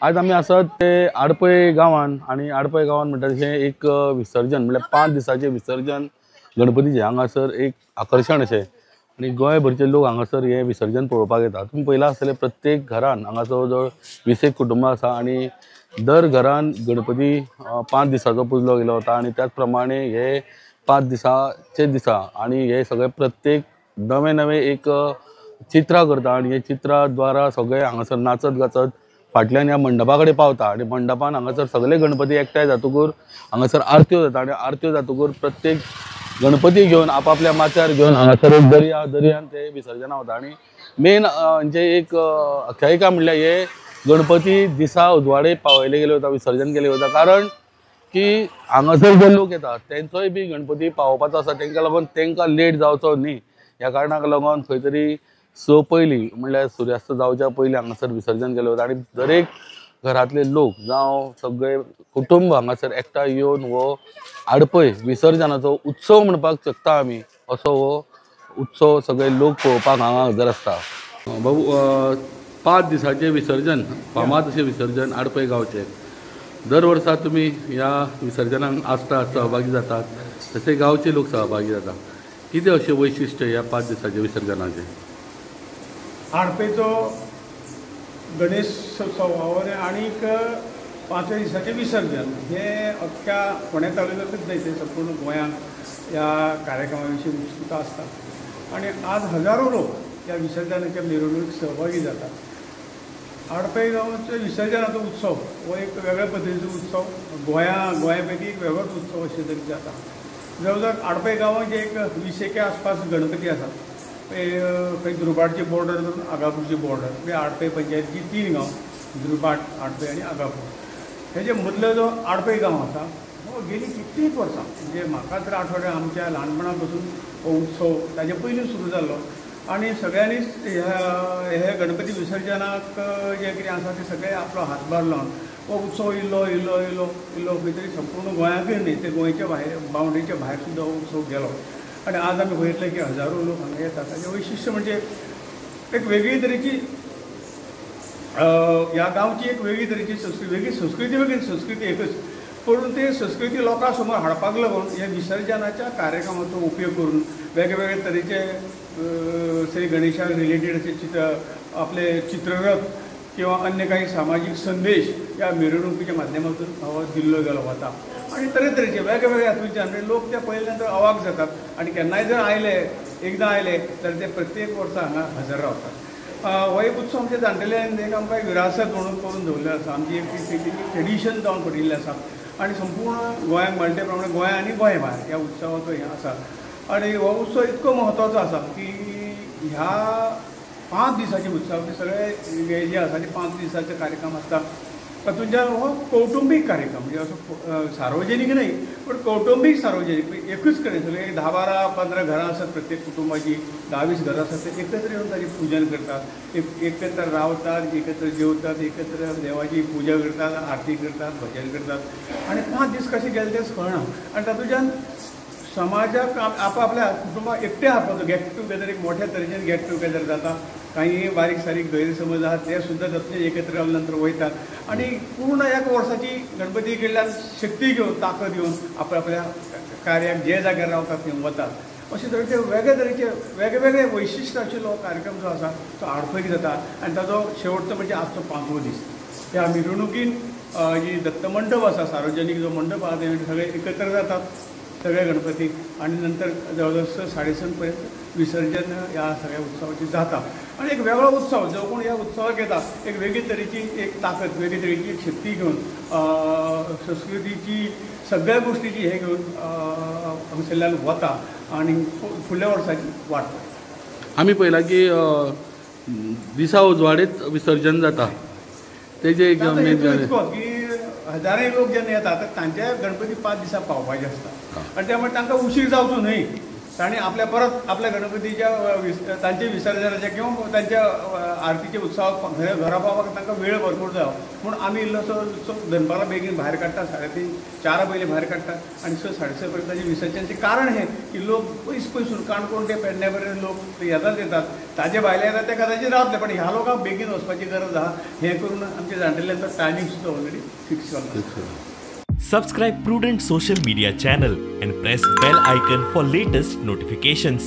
आज आमी आसात ते आडपय गांवान आनी आडपय गांवान म्हणटा तशें एक विसर्जन म्हणल्यार 5 दिसाचें विसर्जन गणपतीचें हांगासर एक आकर्शण अशें आनी गोंयभरचे लोक हांगासर हें विसर्जन पळोवपाक येता. तुमी पळयलां आसतलें प्रत्येक घरान हांगा जवळ जवळ 20 कुटुंबां आसा आनी दर घरान गणपती 5 दिसाचो पुजलो गेलो वता आनी त्याच प्रमाणे हे 5 दिसाचे दिसा आनी हे सगळे प्रत्येक नवे नवे एक चित्रां करता आनी हे चित्रां द्वारा सगळे हांगासर नाचत गाचत फाटल्यान ह्या मंडपा कडेन पावता आनी मंडपान हांगासर सगळे गणपती एकठांय जातकूर हांगासर आरत्यो जाता आनी आरत्यो जातकूर प्रत्येक गणपती घेवन आपापल्या माथ्यार घेवन हांगासर एक दर्यान ते विसर्जना वता. आनी मेन म्हणजे एक आख्यायिका म्हणल्यार हे गणपती दिसा उजवाडे पावयले गेले वता, विसर्जन केले वता, कारण की हांगासर जे लोक येतात तेंचोय बी गणपती पावोवपाचो आसा, तेंकां लागून तेंकां लेट जावचो न्ही ह्या कारणाक लागून खंय तरी 6 पयलीं म्हणल्यार सुर्यास्त जावच्या पयलीं हांगासर विसर्जन केलें वता आनी दरेक घरांतले लोक जावं सगळे कुटुंब हांगासर एकठांय येवन हो आडपय विसर्जनाचो उत्सव म्हणपाक शकता आमी, असो हो उत्सव सगळे लोक पळोवपाक हांगा हजर आसता. बाबू, 5 दिसाचें विसर्जन, फामाद अशें विसर्जन आडपय गांवचें, दर वर्सा तुमी ह्या विसर्जनाक आसता, सहभागी जातात, तशें गांवचे लोक सहभागी जातात, कितें अशें वैशिश्ट्य ह्या 5 दिसाच्या विसर्जनाचें? आडपेचो गणेश उत्सवावर आनीक 5व्या दिसाचें विसर्जन हें अख्ख्या फोंड्या तालुक्यांतूच न्हय ते संपूर्ण गोंयांत ह्या कार्यक्रमा विशीं उत्सुकता आसता आनी आज हजारो लोक ह्या विसर्जनाच्या मिरवणुकीक सहभागी जातात. आडपय गांवचो विसर्जनाचो उत्सव हो एक वेगळ्या पद्दतीचो उत्सव, गोंया पैकी एक वेगळोच उत्सव अशें तरेन जाता. जवळ जवळ आडपय गांवांत जे एक 20 आसपास गणपती आसात, खंय दुर्भाटची बॉर्डर धरून आगापूरची बॉर्डर, म्हणजे आडपय पंचायतीची 3 गांव, दुर्भाट, आडपय आनी आगापूर. हेजे मदलो जो आडपय गांव आसा हो गेली कितलींच वर्सां, म्हणजे म्हाका तर आठवड्या आमच्या ल्हानपणा पासून हो उत्सव ताजे पयलीं सुरू जाल्लो आनी सगळ्यांनीच हे गणपती विसर्जनाक जें कितें आसा तें सगळें आपलो हातभार लावन हो उत्सव इल्लो इल्लो इल्लो इल्लो खंय तरी संपूर्ण गोंयांकूय न्हय ते गोंयच्या भायर बावंड्रीच्या भायर सुद्दां हो उत्सव गेलो आनी आज आमी पळयतले की हजारो लोक हांगा येतात. ताचें वैशिश्ट्य म्हणजे एक वेगळी तरेची ह्या गांवची एक वेगळी तरेची संस्कृती, वेगळी संस्कृती, वेगळी संस्कृती एकच, पूण ते संस्कृती लोकां समोर हाडपाक लागून ह्या विसर्जनाच्या कार्यक्रमाचो उपयोग करून वेगळे तरेचे श्री गणेशाक रिलेटेड असे चित्र, आपले चित्ररथ किंवा अन्य काही सामाजीक संदेश ह्या मिरवणुकीच्या माध्यमातून हो दिल्लो गेलो वता आनी तरेतरेचे वेगवेगळे हातूंतल्यान लोक ते पळयले नंतर अवाक जातात आनी केन्नाय जर आयले, एकदां आयले तर ते प्रत्येक वर्सा हांगा हजर रावतात. हो एक उत्सव आमच्या जाणटेल्यान एक आमकां विरासत म्हणून करून दवरिल्लो आसा, आमची एक ट्रेडिशन जावन पडिल्लें आसा आनी संपूर्ण गोंयांक म्हणटे प्रमाणे गोंया आनी गोंय भायर ह्या उत्सवाचो हें आसा आनी हो उत्सव इतको म्हत्वाचो आसा की ह्या 5 दिसाचे उत्सव सगळे जे आसा ते 5 दिसाचे कार्यक्रम आसता, तातूंतल्यान हो कौटुंबीक कार्यक्रम, म्हणजे असो सार्वजनीक न्हय पण कौटुंबीक सार्वजनीक एकूच कडेन सगळे 10, 12, 15 घरां आसात, प्रत्येक कुटुंबाची 10, 20 घरां आसात, ते एकत्र येवन ताची पूजन करतात, एकत्र रावतात, एकत्र जेवतात, एकत्र देवाची पुजा करतात, आरती करतात, भजन करतात आनी 5 दीस कशे गेले तेच कळना आनी तातूंतल्यान समाजाक आपापल्या कुटुंबाक एकटें हाडपाचो गेट टुगेदर एक मोठ्या तरेच्यान गेट टुगेदर जाता. काही बारीक सारीक गैरसमज आहात ते सुद्दां तातूंतल्यान एकत्र रावले नंतर वयतात आनी पूर्ण एक वर्साची गणपती कडल्यान शक्ती घेवन, ताकद घेवन आपल्या कार्याक जे जाग्यार रावतात थंय वतात. अशे तरेचे वेगळे तरेचे वेगळे वैशिश्ट आशिल्लो कार्यक्रम जो आसा तो आडपयक जाता आनी ताजो शेवटचो म्हणजे आजचो 5वो दीस. ह्या मिरवणुकीन जी दत्तमंडप आसा, सार्वजनीक जो मंडप आसा ते सगळे एकत्र जातात सगळे गणपती आनी नंतर जवळ जवळ 7:30 पर्यंत विसर्जन ह्या सगळ्या उत्सवाची जाता आनी एक वेगळो उत्सव जो कोण ह्या उत्सवाक येता एक वेगळी तरेची एक ताकद, वेगळी तरेची एक शक्ती घेवन, संस्कृतीची सगळ्या गोष्टीची हे घेवन हांगासरल्यान वता आनी फुडल्या वर्साची वाट पळयता. आमी पळयलां की दिसा उजवाडेच विसर्जन जाता, तेजें एक की हजारांनी लोक जेन्ना येतात तर तांच्या गणपती 5 दिसां पावपाचे आसता आनी त्यामुळे तांकां उशीर जावचो न्हय तांणी आपल्या परत आपल्या गणपतीच्या तांचे विसर्जनाच्या किंवा तांच्या आरतीचे उत्सवाक घरा पावपाक तांकां वेळ भरपूर जावो म्हूण आमी इल्लोसो दनपारां बेगीन भायर काडटा, 3:30-4 पयलीं भायर काडटा आनी 6-6:30 पर्यंत ताजें विसर्जनचें कारण हें की लोक पयस पयसून काणकोण ते पेडण्या पर्यंत लोक येतात येतात, ताजे भायले येतात ते कदाचित रावतले, पण ह्या लोकांक बेगीन वचपाची गरज आहा. हें करून आमच्या जाणटेल्यांचो टायमींग सुद्दां ऑलरेडी फिक्स जाला. Subscribe Prudent Social Media channel and press bell icon for latest notifications.